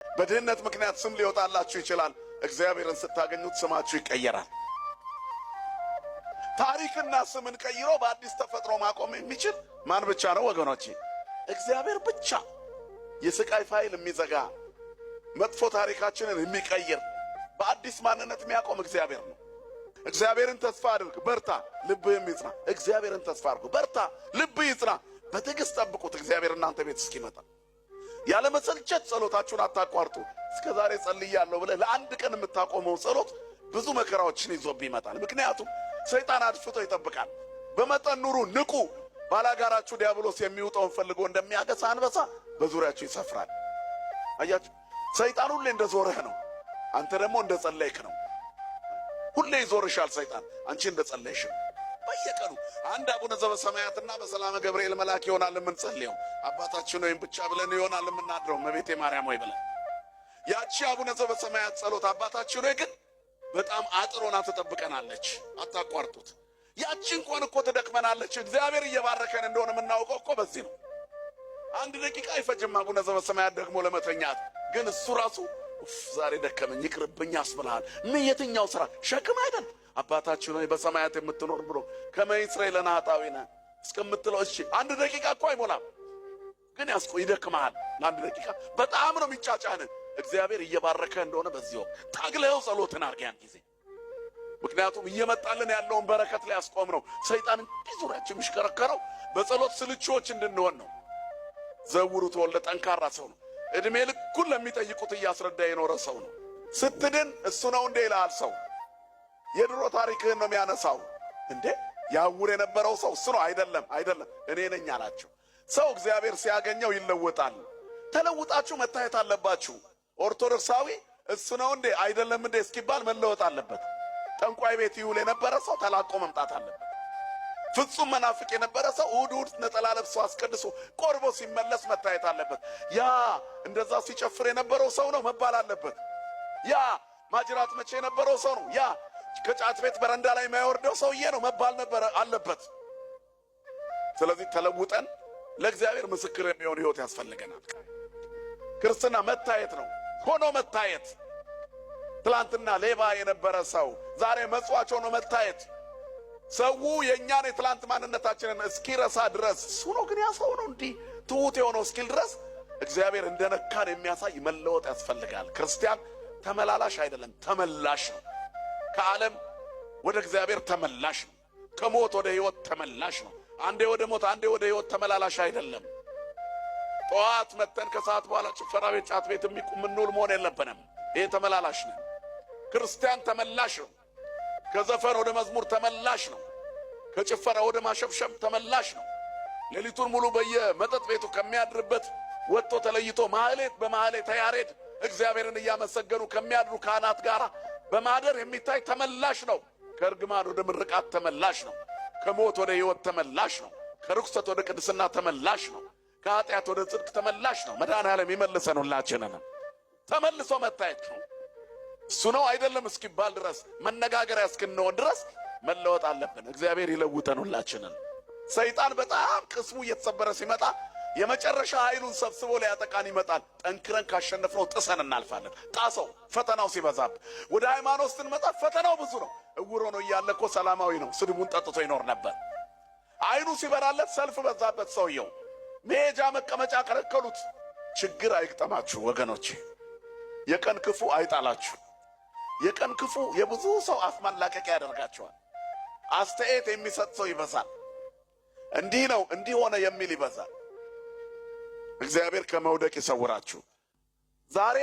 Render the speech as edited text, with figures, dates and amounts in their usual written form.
በድህነት ምክንያት ስም ሊወጣላችሁ ይችላል። እግዚአብሔርን ስታገኙት ስማችሁ ይቀየራል። ታሪክና ስምን ቀይሮ በአዲስ ተፈጥሮ ማቆም የሚችል ማን ብቻ ነው ወገኖቼ? እግዚአብሔር ብቻ። የስቃይ ፋይል የሚዘጋ፣ መጥፎ ታሪካችንን የሚቀይር፣ በአዲስ ማንነት የሚያቆም እግዚአብሔር ነው። እግዚአብሔርን ተስፋ አድርግ፣ በርታ፣ ልብህም ይጽና። እግዚአብሔርን ተስፋ አድርጉ፣ በርታ፣ ልብህ ይጽና። በትዕግስት ጠብቁት እግዚአብሔር እናንተ ቤት እስኪመጣ። ያለ መሰልቸት ጸሎታችሁን አታቋርጡ። እስከ ዛሬ ጸልያለሁ ብለህ ለአንድ ቀን የምታቆመው ጸሎት ብዙ መከራዎችን ይዞብህ ይመጣል። ምክንያቱም ሰይጣን አድፍጦ ይጠብቃል። በመጠን ኑሩ፣ ንቁ። ባላጋራችሁ ዲያብሎስ የሚውጠውን ፈልጎ እንደሚያገሳ አንበሳ በዙሪያችሁ ይሰፍራል። አያችሁ፣ ሰይጣን ሁሌ እንደ ዞረህ ነው። አንተ ደግሞ እንደ ጸለይክ ነው። ሁሌ ይዞርሻል ሰይጣን፣ አንቺ እንደ ጸለይሽ ነው። በየቀኑ አንድ አቡነ ዘበሰማያትና በሰላመ ገብርኤል መልአክ ይሆናል የምንጸልየው። አባታችን ወይም ብቻ ብለን ይሆናል የምናድረው፣ እመቤቴ ማርያም ወይ ብለን። ያቺ አቡነ ዘበሰማያት ጸሎት አባታችን ወይ ግን በጣም አጥሮና ትጠብቀናለች። አታቋርጡት። ያቺ እንኳን እኮ ትደክመናለች። እግዚአብሔር እየባረከን እንደሆነ የምናውቀው እኮ በዚህ ነው። አንድ ደቂቃ አይፈጅም አቡነ ዘበሰማያት ደግሞ ለመተኛት። ግን እሱ ራሱ ኡፍ ዛሬ ደከመኝ ይቅርብኝ ያስብልሃል። ምን የትኛው ስራ ሸክም አይደል? አባታችን ሆይ በሰማያት የምትኖር ብሎ ከመ ይስረይ ለነ ኃጣውኢነ እስከምትለው እሺ፣ አንድ ደቂቃ እኮ አይሞላም፣ ግን ያስቆ ይደክመሃል። ለአንድ ደቂቃ በጣም ነው የሚጫጫን። እግዚአብሔር እየባረከ እንደሆነ በዚህ ወቅት ታግለው ጸሎትን አድርግ ያን ጊዜ። ምክንያቱም እየመጣልን ያለውን በረከት ሊያስቆም ነው ሰይጣን እንዲህ ዙሪያችን የሚሽከረከረው በጸሎት ስልችዎች እንድንሆን ነው። ዘውሩ ተወልደ ጠንካራ ሰው ነው። እድሜ ልኩን ለሚጠይቁት እያስረዳ የኖረ ሰው ነው። ስትድን እሱ ነው እንዴ ይልሃል ሰው። የድሮ ታሪክህን ነው የሚያነሳው። እንዴ ያውር የነበረው ሰው እሱ ነው? አይደለም፣ አይደለም፣ እኔ ነኝ አላቸው። ሰው እግዚአብሔር ሲያገኘው ይለወጣል። ተለውጣችሁ መታየት አለባችሁ። ኦርቶዶክሳዊ እሱ ነው እንዴ አይደለም እንዴ እስኪባል መለወጥ አለበት። ጠንቋይ ቤት ይውል የነበረ ሰው ተላቆ መምጣት አለበት። ፍጹም መናፍቅ የነበረ ሰው እሑድ እሑድ ነጠላ ለብሶ አስቀድሶ ቆርቦ ሲመለስ መታየት አለበት። ያ እንደዛ ሲጨፍር የነበረው ሰው ነው መባል አለበት። ያ ማጅራት መቼ የነበረው ሰው ነው፣ ያ ከጫት ቤት በረንዳ ላይ የማይወርደው ሰውዬ ነው መባል ነበረ አለበት። ስለዚህ ተለውጠን ለእግዚአብሔር ምስክር የሚሆን ሕይወት ያስፈልገናል። ክርስትና መታየት ነው፣ ሆኖ መታየት። ትላንትና ሌባ የነበረ ሰው ዛሬ መጽዋች ሆኖ መታየት። ሰው የእኛን የትላንት ማንነታችንን እስኪረሳ ድረስ እሱ ነው ግን ያ ሰው ነው እንዲህ ትሁት የሆነው እስኪል ድረስ እግዚአብሔር እንደነካን የሚያሳይ መለወጥ ያስፈልጋል። ክርስቲያን ተመላላሽ አይደለም፣ ተመላሽ ነው። ከዓለም ወደ እግዚአብሔር ተመላሽ ነው። ከሞት ወደ ሕይወት ተመላሽ ነው። አንዴ ወደ ሞት አንዴ ወደ ሕይወት ተመላላሽ አይደለም። ጠዋት መተን ከሰዓት በኋላ ጭፈራ ቤት፣ ጫት ቤት የምንውል መሆን የለብንም። ይሄ ተመላላሽ ነው። ክርስቲያን ተመላሽ ነው። ከዘፈን ወደ መዝሙር ተመላሽ ነው። ከጭፈራ ወደ ማሸብሸብ ተመላሽ ነው። ሌሊቱን ሙሉ በየመጠጥ ቤቱ ከሚያድርበት ወጥቶ ተለይቶ ማህሌት በማህሌተ ያሬድ እግዚአብሔርን እያመሰገኑ ከሚያድሩ ካህናት ጋር በማደር የሚታይ ተመላሽ ነው። ከእርግማን ወደ ምርቃት ተመላሽ ነው። ከሞት ወደ ሕይወት ተመላሽ ነው። ከርኩሰት ወደ ቅድስና ተመላሽ ነው። ከኃጢአት ወደ ጽድቅ ተመላሽ ነው። መድኃኔዓለም ይመልሰን ሁላችንንም። ተመልሶ መታየት ነው። እሱ ነው አይደለም እስኪባል ድረስ፣ መነጋገሪያ እስክንሆን ድረስ መለወጥ አለብን። እግዚአብሔር ይለውጠን ሁላችንን። ሰይጣን በጣም ቅስሙ እየተሰበረ ሲመጣ የመጨረሻ ኃይሉን ሰብስቦ ሊያጠቃን ይመጣል። ጠንክረን ካሸነፍነው ጥሰን እናልፋለን። ጣሰው ፈተናው ሲበዛብ ወደ ሃይማኖት ስንመጣ ፈተናው ብዙ ነው። እውር ሆኖ እያለ እኮ ሰላማዊ ነው፣ ስድቡን ጠጥቶ ይኖር ነበር። አይኑ ሲበራለት ሰልፍ በዛበት። ሰውየው መሄጃ መቀመጫ ከለከሉት። ችግር አይግጠማችሁ ወገኖቼ፣ የቀን ክፉ አይጣላችሁ። የቀን ክፉ የብዙ ሰው አፍ ማላቀቂያ ያደርጋቸዋል። አስተያየት የሚሰጥ ሰው ይበዛል። እንዲህ ነው እንዲህ ሆነ የሚል ይበዛል። እግዚአብሔር ከመውደቅ ይሰውራችሁ። ዛሬ